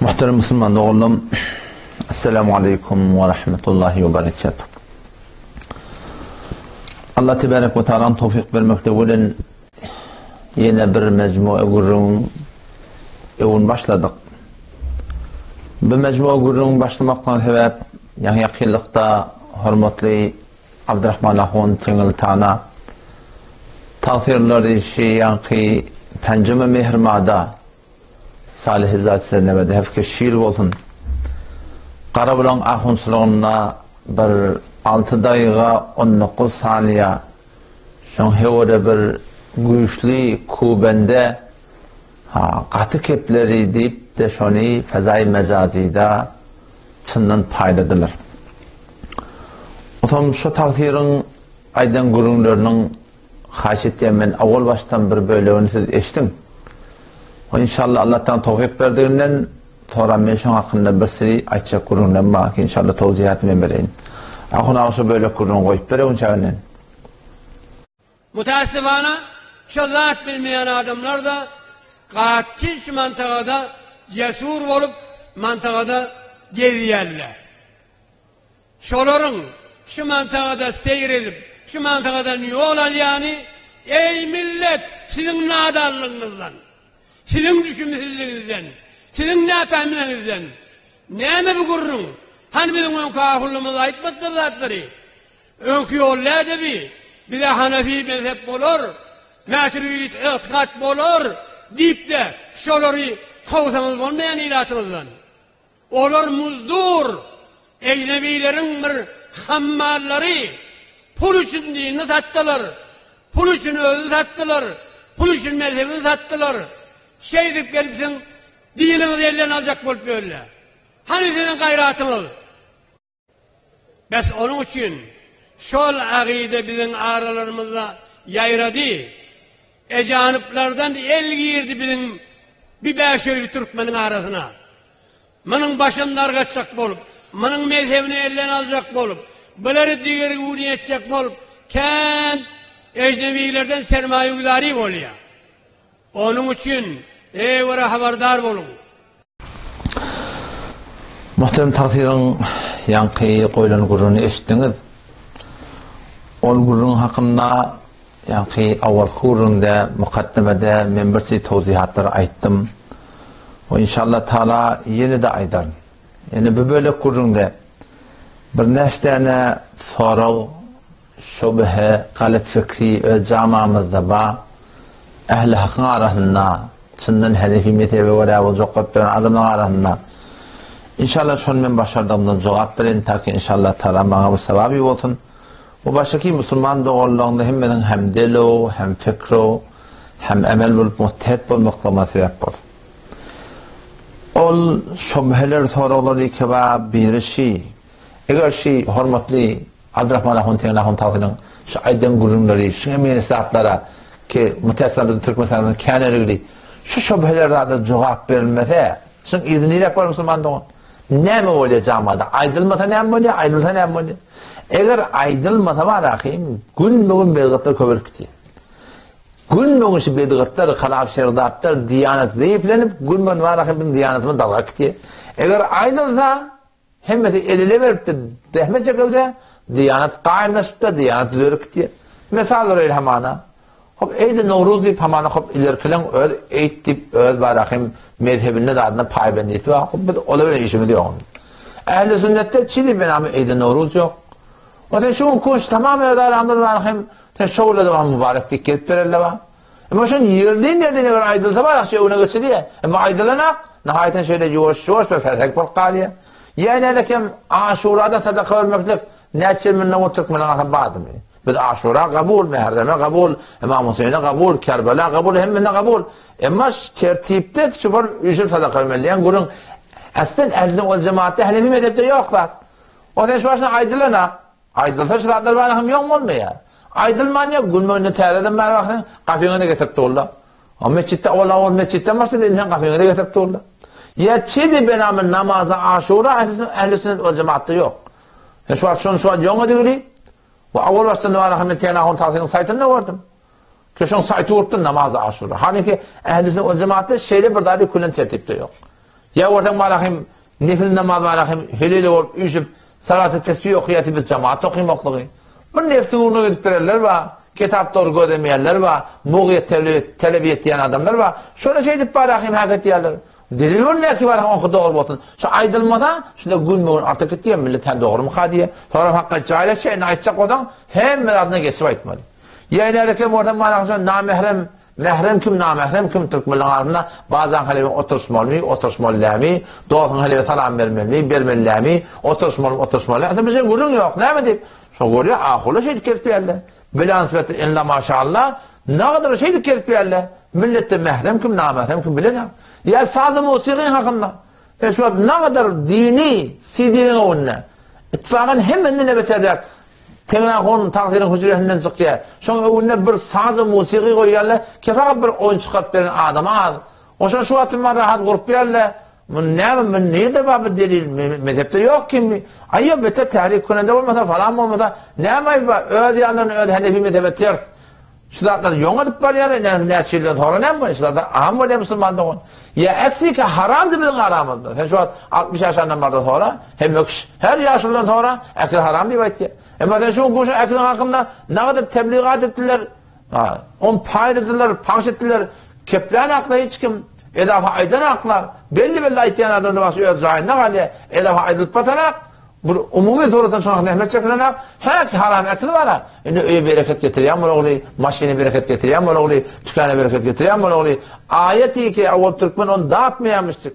Muhterem musulman doganlarym, Esselamu aleýkum we rahmetullahi we berekatuh. Allah tebarek we taalaň towfik bermekde bilen ýene bir mejmua gürrüň öwün başladyk. Bu mejmua gürrüň başlamakdan sebäp ýaňy ýakynlykda hormatly Abdurrahman ahun Teňňeltana tagsyr işi ýaňky penjeme mehrmada Salyhy zat size nebede hefke şir bolsun. Garabulaň ahunçylygynda bir alty daýyga 19 saniýa şoň hewede bir güýçli kubende ha gaty kepleri diýip-de şony fezaý mejazyda çyndan paýladylar. Otam şu tagsyryň aýdan gürrüňleriniň Haýyş etýän men owal başdan bir bölegini siz eşdiň. O inşallah Allahdan towfik berdiginden sonra men şoň hakynda bir siri aýtjak gürrüňlerim bar ki inşallah towzihaty men bereýin. Ahun aga şo bölek gürrüňi goýup ber öňçäginden. Mutaassifana şo zat bilmeýän adamlar-da gaty şu mantagada cesur bolup mantagada gezýärler. Şolaryň şu mantagada seýr edip, şu mantagadan ýol alýany, eý millet, siziň nadanlygyňyzdan, siziň düşümsizligiňizden, siziň näpähimligiňizden. Näme bu gürrüň? Hany biziň öňki ahullymyz aýtmadylar zatlary? Öňki ýol näde bi? Bize hanafi mezhep bolar, mäturidit ygtykat bolar diýip-de, şolary kowsaňyz bolmaýan ilatyňyzdan. Olar muzdur, ejnebileriň bir hammallary, pul üçin dinini satdylar, pul üçin özüni satdylar, pul üçin mezhebini satdylar. Şeýdip gelip siziň diniňizi elden aljak bolup ýörler. Hany siziň gaýratyňyz? Bes onuň üçin şol agyda biziň aralarymyzda ýaýrady. Ejanyplardan el girdi biziň bi bäşöýli türkmeniň arasyna. Munuň başyny dargatjak bolup, munuň mezhebini elden aljak bolup, bulary digergüni etjek bolup kän ejnebilerden sermaýaguzary bolýar. Onuň üçin, eý göre habardar boluň! Muhterem tagsyryň ýaňky goýlan gürrüňini eşitdiňiz. Ol gürrüň hakynda ýaňky awalky gürrüňde, mukaddemede men bir çeý towzihatlar aýtdym. We inşallah taala ýene-de aýdaryn. Ýene bu bölek gürrüňde birnäçe däne sorag Şübhe, galat fikri öz jamamyzda bar. Ähli hakyň arasynda, çyndan henefi mezhebe görä boljak bolup ýören adamlaryň arasynda. Inşallah şony men başardygymdan jogap bereýin, taki inşallah Tagala maňa bir sababy bolsun. Bu başdaky musulman doganlaryň hemmesiniň hem dilo, hem fikro, hem emel bolup muttehit bolmaklygyna sebäp bolsun. Ol şübheler soraglar ikaba biri şi, eger şi hormatly Abdyrahman ahun Teňňe ahun tagsynyň şu aýdan gürrüňleri, şuňa meňzeş zatlara ki mütäessifan biziň Türkmenistanymyzyň kän erigli şu şübheler zada jogap berilmese, şuň yzy niräk bar musulman dogan? Näme bolýar jamada? Aýdylmasa näme bolýar, aýdylsa näme bolýar? Eger aýdylmasa bar ahym, günbe-gün bedgatlar köpelip gidýär. Günbe-gün şu bedgatlar, halap şerdatlar, diýanat zeýiflenip, günbe-gün bar ahym biziň diýanatymyz dargap gidýär. Eger aýdylsa, Hemmesi el-ele beripdir, zähmet çekilse, diýanat gaýymlaşypdyr, diýanat düzelip gitýär. Mysal bereýin hamana. Hop, eýdi Nowruz diýip hamana hop ilerkileň öz eýt diýip öz barahym mezhebinde zadyna paýbendisi bar. Hop biz olar bilen işimiz ýok. Ähli sünnetde çili benamy eýdi Nowruz ýok. O sen şu gün kuş tamam öz aramyz barahym sen şo günde de mübarek diýip gelip bererler bar. Emma şon ýerden-ýerden eger aýdylsa bar akça öňüne geçilýär. Emma aýdylanak, nihaýatynda şeýle ýuwaş-ýuwaş bir ferheng bolup galýar. Ýa nälekem Aşurada sadaka bermeklik näçe ýyl mundan ol türkmeniň arasynda bardymy? Biz Aşura kabul, Mähreme kabul, Ymam Hüseýine kabul, Kerbela kabul, hemmesine kabul. Emma tertipde şu bir üýşüp sadaka bermeli diýen gürrüň aslen ähli ol jemaatda henefi mezhepde ýok zat. O sen şu başdan aýdylanak. Aýdylsa şu zatlar bana hem ýok bolmaýar. Aýdylman ýok, günbe-günde täzeden bäri baksaň, gapyňa-da getirip durlar. O metjitde ol-ol metjitden başlady, indi sen gapyňa-da getirip durlar. Ýa çedi benamy namaza aşura ähli sünnet we jemaatda ýok. Sen şu wagt şony şu wagt ýoň edigili. We awal başdan bana hem Tenahun tagsynyň saýtynda gördüm. Ki şoň saýty urupdyr namaza aşura. Haliki ähli sünnet we jemaatda şeýle bir zady küllen tertipde ýok. Ýa görseň barahym nefil namaz barahym heleýle bolup üýşüp salaty tesbih okaýasy biz jemaat okymaklygy. Bir nefsiň ugruna gidip berenler bar, kitap dogry gözlemeýänler bar, mugyýet talap etýän adamlar bar. Şony şeýdip barahym hak etýärler. Delil bolmaýar ki barahym oňky dogry bolsun. Şu aýdylmasa, şunda gün-gün artyp gitýär, millet hä dogrumyka diýýär. Soňra hakga jaýlaşýar, indi aýtjak bolsaň, hemme zadyna geçip aýtmaly. Ýa ine bolsa barahym şo namährem Mährem kim, namährem kim türkmenleň arasynda bazan häligi oturyşmalymy, oturyşmaly dälmi, dostuň häligi salam bermelimi, bermeli dälmi, oturyşmalymy, oturyşmaly dälmi, bize gürrüň ýok, näme diýip, şo görýär, ahula şeýdip gezip ýörler. Bilansbet illa maşallah, nagadar şeýdip gezip ýörler. Milletde mährem kim, namährem kim bilenok. Ýa sazy musigyň hakynda. E şu wagt nagadar dini CD-niň öňünde. Ittifakan hemmesinden beterräk Teňrahon tagsyryň hüjresinden çykýar. Şoň öňünde bir saz-u musigy goýýarlar, kefagat bir oýun çykaryp beren adam az. Oşa şu wagt hem rahat gurup ýörler. Muny näme, muny nirde bar bu delil, mezhepde ýok kim? Aý ýok, beter tärik könende bolmasa, falan bolmasa, näme aýby bar? Öz ýanlaryny öz henefi mezhebe ters. Şu zatlary ýoň edip barýar, ine näçe ýyldan soňra näme bolýar? Şu zatlar am bolýar musulman dogan. Ýa äksika haramdy biziň aramyzda. Sen şu wagt 60 ýaşandan barda soňra, hemme kişi her ýaşuludan soňra äkli haram diýip aýtýar. Emma sen şu gün şu äkliň hakynda nagadyr tebligat etdiler, on paýladylar, pahş etdiler. Keplän akla hiç kim, edafa aýdan akla, belli-belli aýtýan adam da başy öz jaýynda galýar. Edafa aýdylyp batanak, Bir umumy suratdan şoňa zähmet çekilenak, häki haram äkli bara. Indi öýe bereket getirýän bolagly, maşyna bereket getirýän bolagly, tükana bereket getirýän bolagly. Aýat ki awal türkmen ony datmaýamyşdyk.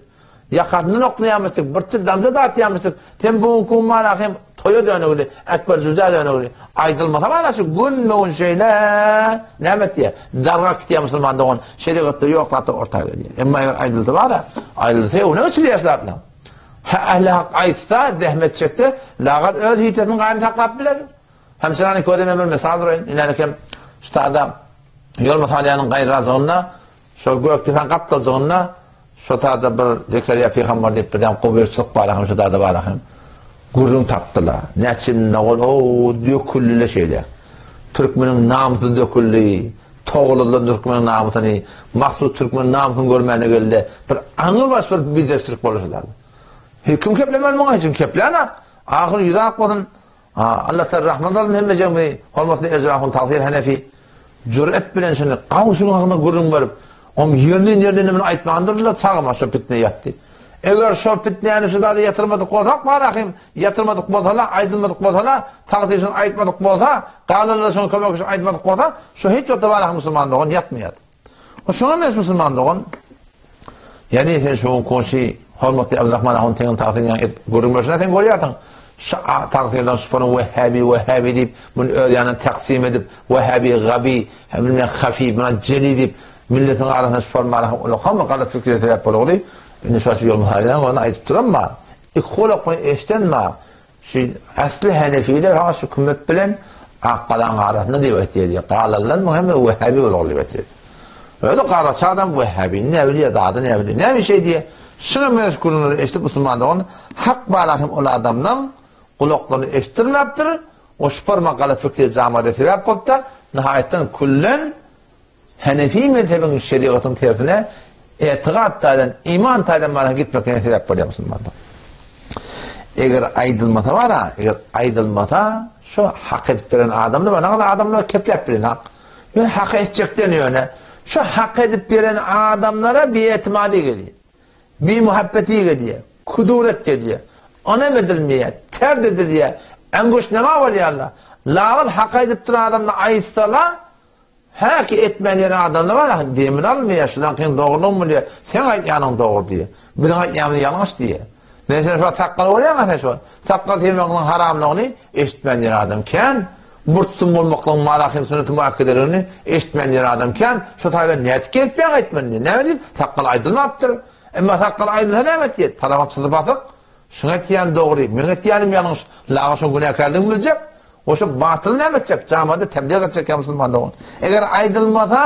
Ýakasyndan oklaýamyşdyk, bir çil damja datýamyşdyk. Sen bu gün mana hem toýa dönügli, ekber jüzä dönügli. Aýdylmasa mana şu gün-gün şeýle näme etýär? Dargap gitýär musulman dogan. Şerigatda ýok zatlar orta gelýär. Emma eger aýdylsa bara, aýdylsa öňüne geçilýär zatlar. Hä, ähli hak aýtsa, zähmet çekse, lagat öz hitesini gaýym saklap biler. Hemşirany köze men bir mysal uraýyn. Inänikem şu tada ýol mysalýanyň gaýrajygynda, şol Gökdepäň gapdaljygynda şo tada bir Zekeriýa pygambar diýip bir däm gubyrçylyk bar hem şu tada bar hem. Gürrüň tapdylar. Näçe ýylynda ol o döküldi-le şeýle. Türkmeniň namysy döküldi. Togaladylar türkmeniň namysyny. Mahsus türkmeniň namysyny görmäne geldi. Bir aňrybaş bir biderçilik boldy şu zat. Kim keplemeli muňa hiç kim keplänak. Ahyr ýüzi ak bolsun. Allah Taala rahmet salsyn hemmejigimizi. Hormatly Erjep ahun Tagsyr Hanefi jüret bilen şuny gawşyň hakynda gürrüň berip, oň ýerinden ýerinden muny aýtman durdylar, sagma şo pitne ýatdy. Eger şo pitnäni şu zada ýatyrmadyk bolsak, barahym ýatyrmadyk bolsalar, aýdylmadyk bolsalar, tagsyr şuny aýtmadyk bolsa, galanlar şoňa kömek aýtmadyk bolsa, şo hiç wagtda barahym musulman dogan ýatmaýar. O şoňa meňzeş musulman dogan. Ýani sen şu goşy hormatly Abdurrahman ahun teňin tagsyr ýaňy edip gürrüň berşine sen görýärsiň. Şu tagsyrdan şuparyň wehhabi wehhabi diýip, muny öz ýanyndan taksim edip, wehhabi gabi, hem bilmän hafi, buna jeli diýip, milletiň arasynda şuparyň barahym ulakam bir galat pikire sebäp bolugly. Indi şu ýol mysalyndan ony aýdyp duran bar. Iki gulak bilen eşden bar. Şu äsli henefiler ha şu kümmet bilen Akgalaň arasynda diýip aýtýar diýýär. Galanlar muň hemme wehhabi bolugly diýip aýtýar. Özi garaça adam wehhabi, ne bilýär, zady ne bilýär. Näme şey diýýär. Şuňa meňzeş gürrüňleri eşidip musulman dogan hak barahym ol adamlaň gulaklaryny eşitdirmäpdir. O şuparma galat pikire jamada sebäp bolupda, nihaýatdan küllen Henefi mezhebiň şerigatyň tersine etigat taýdan, iman taýdan mana gitmekine sebäp bolýar musulmanlar. Eger aýdylmasa bara, eger aýdylmasa, şu hak edip beren adamlar, mana kadar adamlar kepläp bilen hak. Ýöne hak etjekden ýöne, şu hak edip beren adamlara biýetimady gelýär. Bimuhabbeti gelýär, kuduret gelýär. Onam edilmeýär, terd edilýär. Anguş näme bolýarlar? Lagyl hak aýdyp duran adamlar aýtsalar, Häki etmän ýören adamlar bar ahy demini almaýar şudan kyn dogrulygyny bilýär seň aýtýanyň dogry diýýär biziň aýtýanymyz ýalňyş diýýär men sen şu wagt sakgal görýäňä sen şu wagt sakgal syrmaklygyň haramlygyny eşitmän ýören adam kän murtsum bolmaklygyň marahym sünneti muakkedeligini eşitmän ýören adam kän şu taýdan nädip gelipýäň aýtman diýýär näme diýip sakgal aýdylmapdyr emma sakgal aýdylsa näme etýär taramak çyzyp basyk şuň etýäni dogry meň etýänim ýalňyş laga şoň günäkärligini biljek Goşup batyly näme etjek? Jamada tebliğ etjek ýa musulman dogan. Eger aýdylmasa,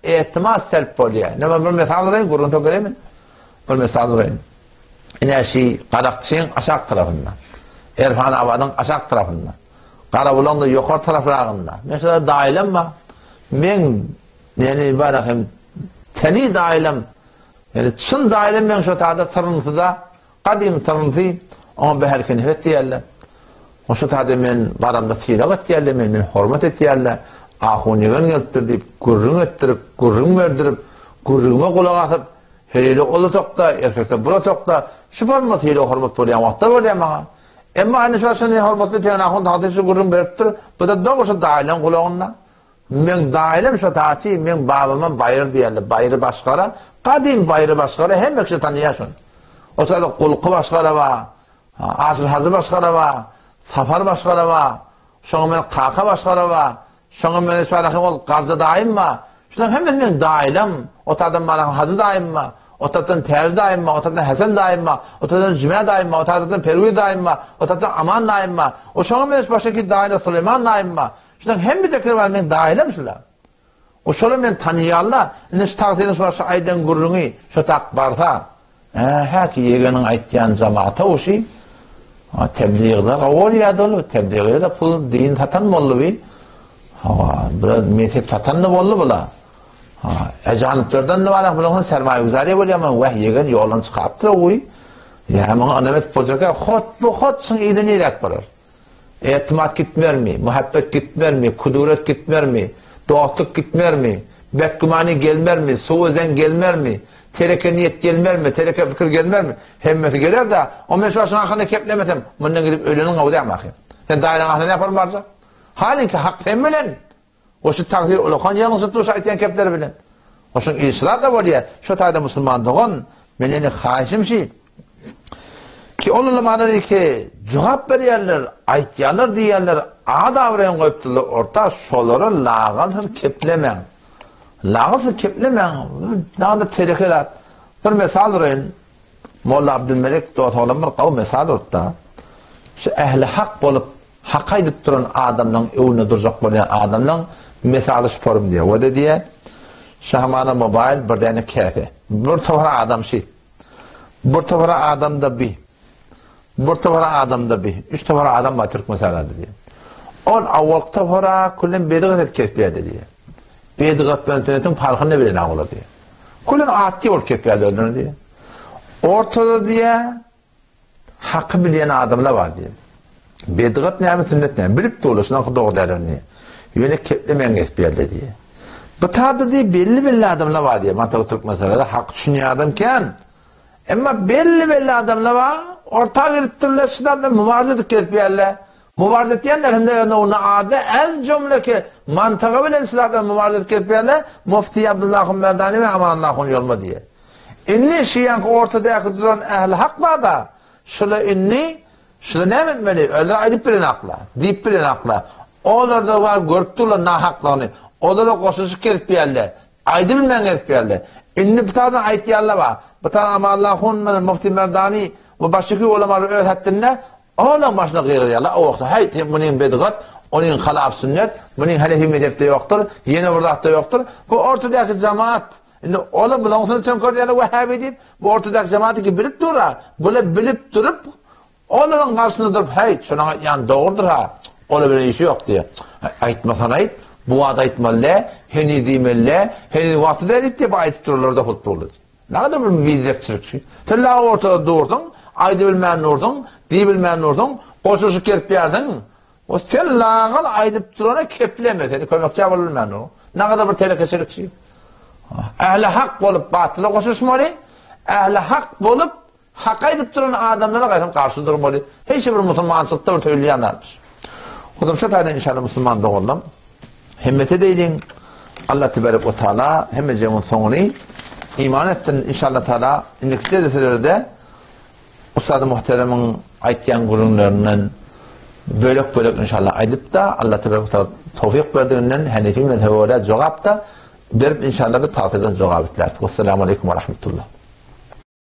etimat selp bolýar. Näme bir mysal uraýyn, gürrüň tökereýin. Bir mysal uraýyn. Ine şi Garakçyň aşak tarapynda. Erfan Abadyň aşak tarapynda. Garabulaň da ýokary tarafragynda. Men şurada daýylam bar. Men ýani bara hem teni daýylam. Ýöne çyn daýlam meň şo tada syrynsyda, gadym syrynty, oňa Bäherki nefes diýerler. O şo tada men baramda sylag etýärler, men meni hormat etýärler. Ahun ýegen gelipdir diýip, gürrüň etdirip, gürrüň berdirip, gürrüňime gulak asyp, heleýle ol otagda, erkekler bul otagda, şu forma sylag-hormat bolýan wagtlar bolýar maňa. Emma indi şo çyn hormatly Tegan ahun tagty şu gürrüň beripdir, bu-da dogry şo daýylaň gulagynda. Meň daýylam şo taçy, meň babamam Baýry diýerler. Baýry başgara, gadym Baýry başgara, hemme kişi tanaýar şony. O taýda Gulky başgara bar, Aşyr Hajy başgara bar, Sapar başgara bar, şoňa men Kaka başgara bar, şoňa men Esbarahyň ol Garja daýym bar. Şularyň hemmesi meň daýylam. O taýdan Marahyň Hajy daýym bar, o tarapdan Täji daýym bar, o tarapdan Hesen daýym bar, o tarapdan Jüme daýym bar, o tarapdan Perwiz daýym bar, o tarapdan Aman daýym bar. O şoňa meňzeş başga daýylar Suleýman daýym bar. Şularyň hemmejekleri bar, meň daýylam şular. O şolar meni tanaýarlar. Indi şu tagsyryň şu başda aýdan gürrüňi şo tak barsa, hä, häki ýegeniň aýtýan jamata uşy, tebligde gowy bolýardy ol, tebligde-de pul din satan boldy bi. Hawa, bu mezhep satan-da boldy bula. Ha, ejaniplerden-de bar, bularyň sermaýaguzary bolýar, wah, ýegen ýoldan çykarypdyr owy. Ýa muňa ynam edip boljak, hot bu hot şuň yzy niräk barar? Etimat gitmermi, muhabbet gitmermi, kuduret gitmermi, dostluk gitmermi, betgümany gelmermi, suwy-zen gelmermi, tereke niýet gelmermi, tereke pikir gelmermi? Hemmesi geler-dä. O men şu başyň ahyrynda keplemesem, mundan gidip öleniň gowy dämi ahyr? Sen daýylaň ahyrynda näparyň barjak? Halyňky hak sen bilen. O şu tagsyr ulakan ýalňyşypdyr şu aýtýan kepleri bilen. O şuň ilçiler-de bolýar. Şo taýda musulman dogan, men ýene haýyşym şi, ki ol ulamalar ki jogap berýärler, aýtýarlar diýýärler, ad-abraýyny goýupdyrlar orta, şolara lagalsyz keplemäň. Lagalsyz keplemäň, nada teleke zat. Bir mysal uraýyn, Molla Abdülmelik dost oglan bir gowy mysal urupdy. Şu ähli hak bolup, Hak aýdyp duran adamlaň öwünde durjak bolýan adamlaň mesaly şu forum diýýär. Wada diýýär, Şahamana mobile bir däne käse. Bir topar adam şi. Bir topar adam da bi. Bir topar adam da bi. Üç topar adam bar Türkmenistanda diýýär. Ol awalky topara küllen bedigat et kesýärdi diýýär. Bedigat bilen sünnetiň parhyny bilen olar diýýär. Küllen atdy bolup kesýärdi özlerini diýýär. Ortada diýýär Haky bilýän adamlar bar diýip. Bedgat näme, sünnet näme? Bilip durlar, şunaňky dogry däl ony. Ýöne keplemäň kesip ýerde diýip. Bu taýda diýip belli-belli adamlar bar diýip. Mataw Türkmenistanda haky düşünýän adam kän. Emma belli-belli adamlar bar, orta gelip durlar, şu zatlar mübarize edip gelip ýerler. Mübarize etýänler hem de ony ady el jümleki mantygy bilen şu zatlar mübarize edip gelip ýerler. Mufti Abdullah Merdani we Amanullah Ýolma diýip. Indi şu ýaňky ortadaky duran ähli hak bar-da, şula indi, şula näme etmeli? Özleri aýdyp bilenaklar, diýip bilenaklar. Olarda bar görüp durlar nahaklygyny. Olara goşulyşyp gezip ýörler. Aýdybilmän gezip ýörler. Indi bu taýdan aýtýanlar bar. Bu taýdan Amanullah hun bilen Mufti Merdani we başga ulamalar öz haddinde olaň başyna gygyrýarlar. O wagtda häý, sen munyň bedgat, onuň halap sünnet, munyň hanefi mezhepde ýokdur, ýene bir zatda ýokdur. Bu ortadaky jamaat Indi ola bulaň üstüne töňkerýärler wahhabi diýip, bu ortadaky jemaat ki bilip dur-a, bula bilip durup, olaryň garşysynda durup, häý, şonuň aýtýany dogrudyr-ha, ola bilen işi ýok diýýär. Aýtmasaň aýt, bu wagt aýtmaly däl, heniz diýmeli däl, heniz wagty däl diýip diýip aýdyp durarlar-da hut durlar. Näde bir biderkçilik şu. Sen la ortada dursuň, aýdybilmän dursuň, diýibilmän dursuň, goşulyşyp gezip ýärsiň. O sen lagal aýdyp durana kepleme seni kömekçä bolup bilmän dur. Nagada bir telekeçilikçi. Ähli hak bolup batyla goşuşmaly, ähli hak bolup hak aýdyp duran adamlara gaýtam garşy durmaly. Hiç bir musulmançylykda bir söýülýän zatdyr. Hudum şu taýdan inşallah musulman doganlarym hemmete deýliň. Allah tebarek we taala hemmejegiň soňuny iman etsin inşallah taala indiki derselerde Ussady muhteremiň aýtýan gürrüňlerinden bölek-bölek inşallah aýdyp-da, Allah tebarek we taala towfyk berdiginden Hanefi mezhebe görä jogap-da berip inşallah bir tagtyrdan jogap isläris. Wessalamu aleýkum we rahmetullah.